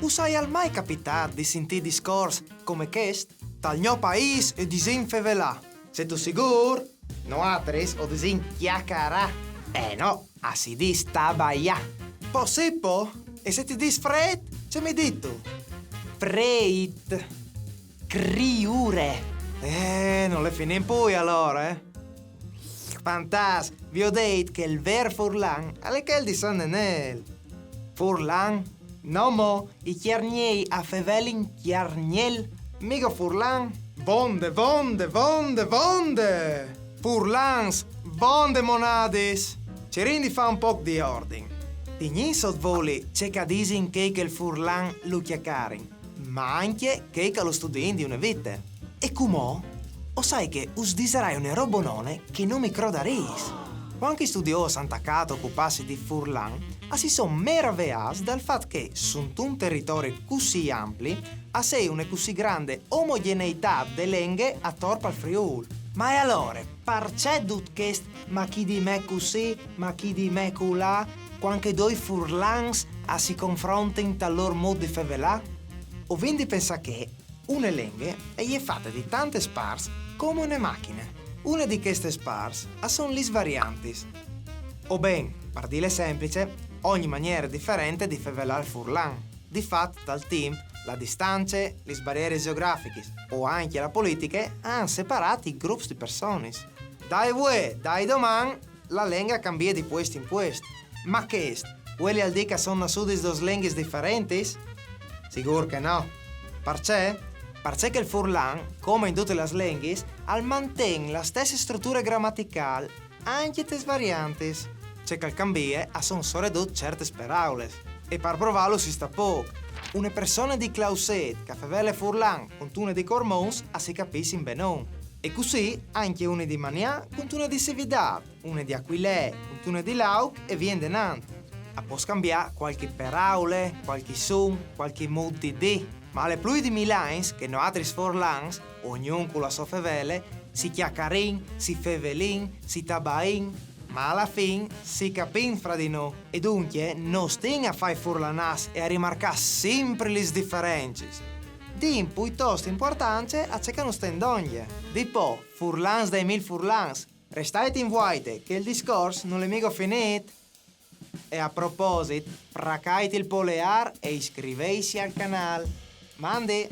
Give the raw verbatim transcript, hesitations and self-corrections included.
Us aial mai capitât di sintî discors come chest? Tal gno paîs o disìn fevelâ. Sêstu sigûr? Noatris o disìn cjacarâ. Eh no, a si dîs tabaiâ. Po sì po? E se ti dîs frêt, ce mi distu? Frêt. Criure. Eh, nol è finît plui alore, eh? Fantats, viodêt che il vêr furlan al è chel di San Nenêl. Furlan? No mo, i cjargnei a fevelin cjargnel, migo furlan. Vonde, vonde, vonde, vonde! Furlans, vonde monadis! Cirìn di fâ un pôc di ordin. Tignìn sot voli ce che a disin chei che il furlan lu cjacarin, ma ancje chei che lu studiin di une vite. E cumò, o sai che us disarai une robonone che no mi crodarîs. Cuant che i studiôs a àn tacât a ocupâsi di furlan, a si son meraveâts dal fat che, suntun teritori cussì ampli, a sei une cussì grande omogeneitât de lenghe ator pal Friûl. Ma e alore, parcè dut chest ma chi di me cussì, ma chi di me culà, cuant che doi furlans a si confrontin tal lôr mût di fevelâ? O vin di pensâ che une lenghe e je fate di tantes parts come une machine. Une di chestes parts a son lis variantis. O ben, par dîle semplice, ogni maniere diferente di fevelâ il furlan. Di fat, dal timp, la distance, lis barieris gjeografichis o ancje la politiche a àn separât i grups di personis. Dai vuê, dai doman, la lenghe a cambie di puest in puest. Ma chest vuelial dî che a son nassudis dôs lenghis diferentis? Sigûr che no. Parcè? Parcè che il furlan, come in dutis lis lenghis, al manten la stesse struture gramaticâl ancje tes variantis. Ce che al cambie a son soredut certis peraulis. E par provâlu si sta pôc. Une persone di Clausêt che a fevele furlan cuntune di Cormons a si capissin benon. E cussì ancje une di Manià cuntune di Sividât, une di Aquilee cuntune di Lauc e vie indenant. A pues cambiâ cualchi peraule, cualchi sun, cualchi mût di dî. Ma al è plui di mil agns che noatris furlans, ognun cu la sô fevele, si cjacarìn, si fevelìn, si tabaìn, ma a la fin si capìn fra di nô. E duncje no stin a fâ i furlanâs e a rimarcâ simpri lis diferencis. Din pluitost impuartance a ce che a nus ten dongje. Di po, furlans dai mil furlans, restait in vuaite che il discors nol è migo finît. E a proposit, fracait il poleâr e iscriveitsi al canâl. Mandi!